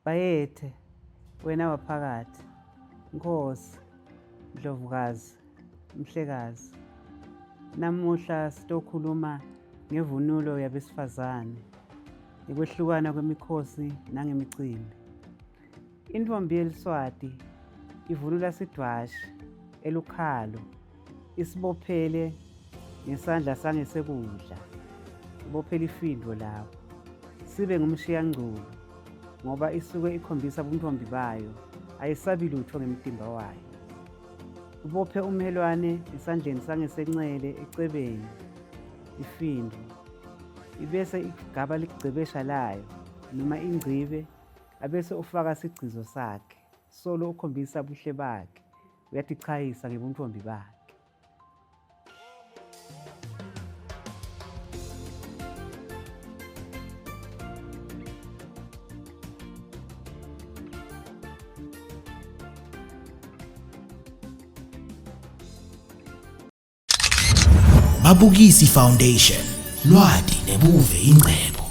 Bayethe, wena waphakathi, Nkosi, Ndlovukazi, Mhlekazi. Namuhla sitokhuluma ngevunulo yabesifazane, ngekwehlukana kwemikhosi nangemicimbi. Intfombi yeliSwati ivunula sidvwashi elukhalo isibophele ngesandla sangesekudla, ibophele ifindo lapho sibe ngumshiyangculo ngoba isuke ikhombisa buntfombi bayo, ayisabi lutho ngemtimba wayo. Ibophe umhelwane esandleni sangesencele ecebeni ifindo, ibese igaba ligcebesha layo noma ingcibe abese ufaka sigcizo sakhe solo ukhombisa buhle bakhe uyatichayisa ngebuntombi bakhe. Babukisi Foundation lwati nebuve ingcebo.